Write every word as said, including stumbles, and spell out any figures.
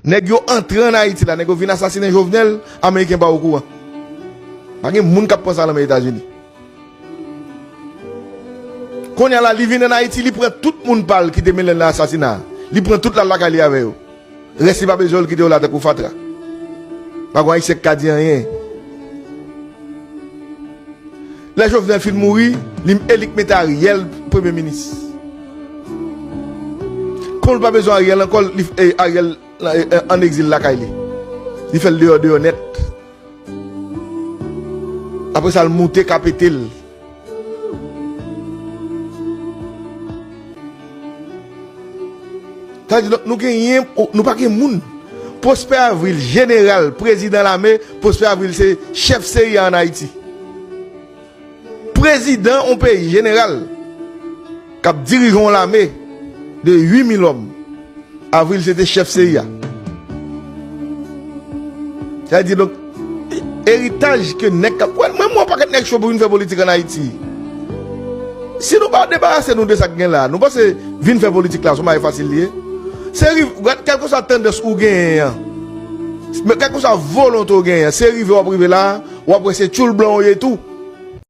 Nèg yo antre ann Ayiti la, nèg yo vin asasinen Jovenel, Ameriken pa okouran. Pa gen moun k ap pran sa lanmè Etazini. Kounye a la, li vin ann Ayiti, li pran tout moun pa l ki te mele nan asasina a. Li pran tout l al lakay li avè yo. Rès li pa bezwen yo, l kite yo la tankou fatra. Pa gen Ayisyen k ka di anyen. Lè Jovenel fin mouri, li, e li k mete Ariel premye minis. Kon l pa bezwen Ariel ankò, li, e, Ariel, e, e, ann egzil lakay li. Li fè l deyò, deyò nèt. Apre sa, l moute ka pete l. Sa vle di, donk, nou genyen, nou pa gen moun. Prosper Avril, jeneral, prezidan lame, Prosper Avril se chèf seya ann Ayiti. Prezidan yon peyi, jeneral, k ap dirije yon lame de uit mil òm. Avril se te chèf seya. Sa vle di, donk, eritaj ke nèg k ap, wè, mwen, mwen, pakèt nèg cho pou vin fè politik ann Ayiti. Si nou pa debarase nou de sa k gen la, nou panse vin fè politik la, se yon bagay fasil li ye? Se rive, gad, kèlkeswa tandans ou genyen an, men kèlkeswa volonte ou genyen an, se rive w ap rive la, w ap wè se tchoul blan ou ye tou.